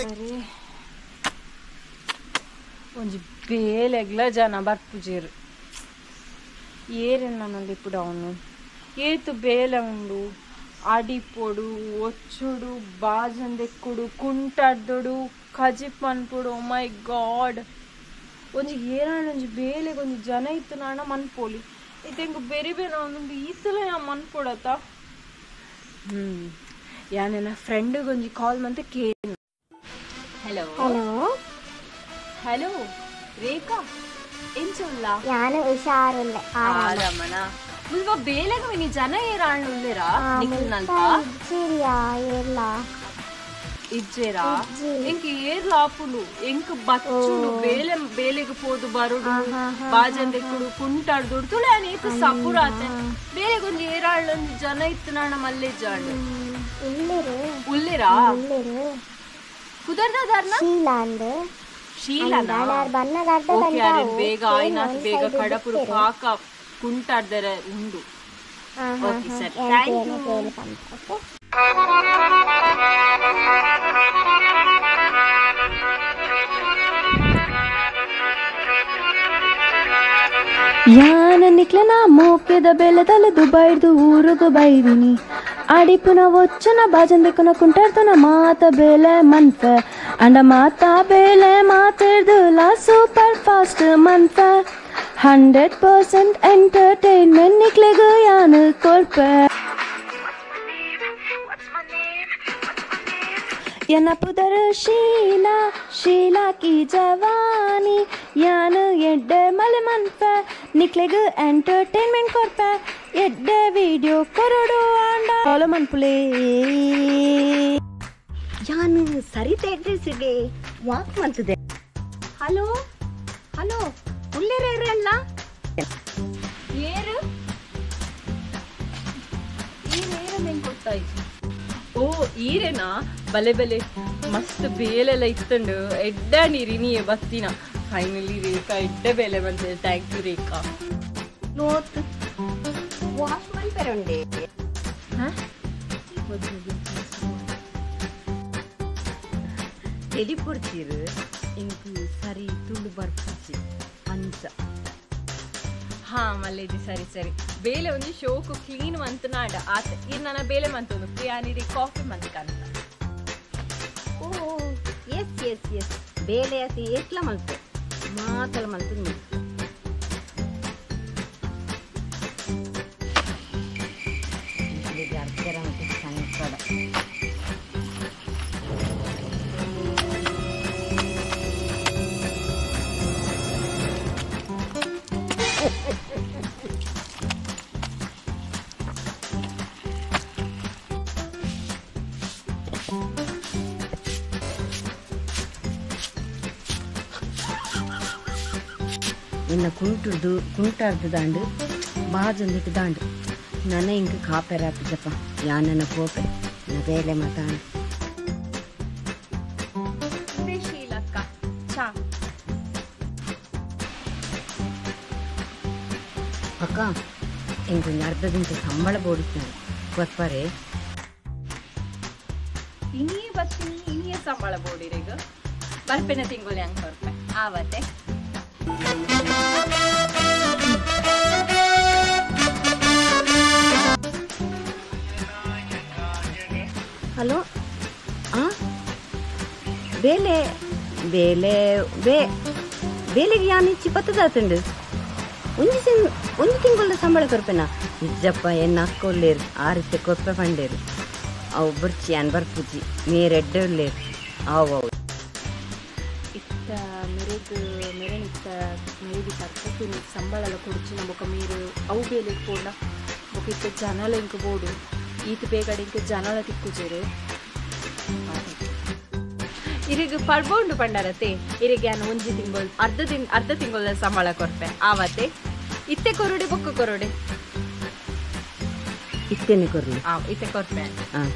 ದೇವರೇ ಒಂಜಿ ಬೇಲೆಗ್ಲ ಜನ ಬರ್ಪುಜೆರು ಏರೆನ್ ನನಲ್ಲಿ ಇಪ್ಪುಡವನು ಏತು ಬೇಲೆ ಉಂಡು ಅಡಿಪೊಡು ಒಚ್ಚುಡು ಬಾಜಂದೆಕ್ಕುಡು ಕುಂಟಾಡ್ದೊಡು ಕಜಿಪ್ ಮನ್ಪೊಡು. ಓ ಮೈ ಗಾಡ್ ಒಂಜಿ ಏರಾಂಡ ಒಂಜಿ ಬೇಲೆಗೆ ಒಂಜಿ ಜನ ಇತ್ತು ನಾಣ ಮನ್ಪೋಲಿ ಇತ್ತೆ ಎಂಕ್ ಬೇರೆ ಬೇರೆ ಒಂದೊಂದು ಈತಲ ಯಾ ಮನ್ಪೊಡತ್ತ. ಯಾನೆನ್ನ ಫ್ರೆಂಡ್ಗೆ ಒಂಜಿ ಕಾಲ್ ಮಂತೆ ಕೇನು. ಹಲೋ ಹಲೋ ಹಲೋ ರೇಖಾ ಎಂಚುಲ್ಲ ಯಾನು ಹುಷಾರುಲ್ಲೆ ಆರಾಮನ ಮುಲ್ಪ ಬೇಲೆಗೆ ಮಿನಿ ಜನ ಏರಾಂಡ ಉಲ್ಲೆರಾ ನಿಕಲ್ನಲ್ಪ ಇಜ್ಜಿರಿಯಾ ಏರ್ಲ ಇಜ್ಜೆರಾ ಎಂಕ್ ಏರ್ಲ ಆಪುಂಡು ಎಂಕ್ ಬಚ್ಚುಂಡು ಬೇಲೆ ಬೇಲೆಗೆ ಪೋದು ಬರುಡು ಬಾಜಂದೆಕ್ಕುಡು ಕುಂಟಾಡ್ದುಡು ತುಳೆ ಏತ್ ಸಪುರಾತೆ ಬೇಲೆಗೆ ಒಂಜಿ ಏರಾಳ್ ಒಂಜಿ ಜನ ಇತ್ತು ನಾಣ ಮಲ್ಲೆಜ್ಜಾಂಡ್ ಉಲ್ಲೆರು ಉಲ್ಲೆರಾ ಉಲ್ಲೆರು ಕುದರ್ದಾರ್ನ ಶೀಲಾಂದ್ ಶೀಲನಾ ಬನ್ನಗಡ್ಡ ಓಕೆ ಅರೆ ಬೇಗ ಆಯ್ನಾತ್ ಬೇಗ ಕಡಪುರು ಪಾಕ ಕುಂಟಾಡ್ದರೆ ಉಂಡು. Okay sir thank you. ಯಾನ ನಿಕ್ಲೆನ ಮೋಕೆದ ಬೆಲೆದಲ್ಲ ದುಬೈಡ್ದು ಊರುಗು ಬೈದಿನಿ ಅಡಿಪುನ ಒಚ್ಚನ ಬಾಜಂದೆಕ್ಕುನ ಕುಂಟಾಡ್ತನ ಮಾತ ಬೇಲೆ ಮನ್ಫೆ ಅಂಡ ಮಾತಾ ಬೇಲೆ ಮಾತಾಡ್ದುಲ ಸೂಪರ್ ಫಾಸ್ಟ್ ಮನ್ಫೆ 100% ಎಂಟರ್ಟೈನ್ಮೆಂಟ್ ನಿಕ್ಲೆಗು ಯಾನು ಕೊರ್ಪೆ. ಎನ್ನ ಪುದರ್ ಶೀಲಾ ಶೀಲಾ ಕಿ ಜವಾನಿ ಯಾನು ಎಡ್ಡೆ ಮಲೆ ಮನ್ಫೆ ನಿಕ್ಲೆಗು ಎಂಟರ್ಟೈನ್ಮೆಂಟ್ ಕೊರ್ಪೆ ಎಡ್ಡೆ ವಿಡಿಯೋ ಕೊರಡು ಆಂಡ ಫಾಲೋ ಮನ್ಪುಲೇ. ಯಾನು ಸರಿತ ಅಡ್ರೆಸ್ಗೆ ವಾಕ್ ಮಂತದೆ. ಹಲೋ ಹಲೋ ಉಲ್ಲೆರೇರಲ್ಲ ಏರು ಏನೇನು ನೆಂಗೆ ಗೊತ್ತಾಯ್ತು. ಓ ಈರೆನಾ ಬಲೆ ಬಲೆ ಮಸ್ತ್ ಬೇಲೆಲ್ಲ ಇತ್ತಂಡು ಎಡ್ಡ ನೀರು ನೀಯೇ ಬತ್ತಿನ. ಫೈನಲಿ ರೇಖಾ ಎಡ್ಡೆ ಬೇಲೆ ಬಂತೆ. Thank you Rekha. Note wash ಮನ್ಪೆರುಂಡೆ ತೆಲಿಪೊಡ್ತೀರು ಇಂಕು ಸರಿ ತುಳು ಬರ್ಪುಜಿ ಅಂಚ. ಹಾ ಮಲ್ಲೇಜಿ ಸರಿ ಸರಿ ಬೇಲೆ ಒಂಜಿ ಶೋಕು ಕ್ಲೀನ್ ಮಂತನಾಡ ಆತ ಇರ್ ನನ್ನ ಬೇಲೆ ಮಂತೊಂದು ಪ್ರಿಯಾನಿರಿ ಕಾಫಿ ಮಂತ. ಓ ಎಸ್ ಎಸ್ ಎಸ್ ಬೇಲೆ ಅತಿ ಏತ್ಲ ಮಲ್ತೆ ಮಾತಲ ಮಲ್ತು. ಸಂಕಡ ಇನ್ನು ಕುಂಟುದು ಕುಂಟಾರ್ದು ದಾಂಡು ಬಾಜೊಂದಿಟ್ಟು ದಾಂಡು ನನ್ನ ಇಂಕ ಕಾಪೆರಾಪಿದ್ದಪ್ಪ ಯಾನನ್ನ ಕೋಪೆ ನ ಬೇಲೆ ಮಾತಾಂಡು. ಶೀಲಕ್ಕ ಚಾ ಅಕ್ಕ ಇಂಕೊಂಜಿ ಅರ್ಧ ದಿನದ ಸಂಬಳ ಬೋಡಿಸ್ತಾನೆ ಕೊರ್ಪರೆ ಇನಿಯೇ ಬಸ್ತೀನಿ ಇನಿಯೇ ಸಂಬಳ ಬೋಡಿರೇಗ ಬರ್ಪೆನ ತಿಂಗಳು ಹೆಂಗೆ ಕೊರ್ಪೆ ಆವತ್ತೆ. ಹಲೋ ಆ ಬೇಲೆ ಬೇಲೆ ಬೇ ಬೇಲೆಗೆ ಯಾನ್ ಇಚ್ಚಿ ಪತ್ತದಾತುಂಡು ಒಂಜಿ ಒಂಜಿ ತಿಂಗಳ ಸಂಬಳ ಕೊರ್ಪೆನ ಇಜ್ಜಪ್ಪ ಎನ್ನ ಅಕ್ಕ ಉಲ್ಲೇರು ಆ ರೀತಿ ಕೊರ್ಪೆ ಪಂಡೇರು ಅವು ಬುರ್ಚಿ ಯಾನ್ ಬರ್ಪುಜಿ ಮೇರೆಡ್ಡೆ ಉಲ್ಲೇರು ಅವು ಅವು ಇತ್ತ ಮೆರೆಗ್ ಮೆರೆನಿತ್ತ ಮೇರಿ ತರ್ಪತಿ ಸಂಬಳಲ ಕೊಡ್ಚಿ ಬೊಕ ಮೇರು ಅವು ಬೇಲೆಗ್ ಪೋಂಡ ಬೊಕ ಇತ್ತ ಜನಲ ಇಂಕ ಬೋಡು ಈತ ಬೇಗಡೆ ಇಂಕ ಜನಲ ತಿಕ್ಕುಜೆರು ಇರಿಗ್ ಪರ್ಬೋಂಡು ಪಂಡರತೆ ಇರಿಗೆ ಯಾನ್ ಒಂಜಿ ತಿಂಗಳು ಅರ್ಧ ತಿಂಗಳ ಸಂಬಳ ಕೊರ್ಪೆ ಆವತ್ತೆ ಇತ್ತೆ ಕೊರುಡೆ ಬೊಕ್ಕ ಕೊರುಡೆ ಇತ್ತೇನೆ ಕೊರ್ಲಿ ಇತ್ತೆ ಕೊರ್ಪೆ. ಹಾಂ.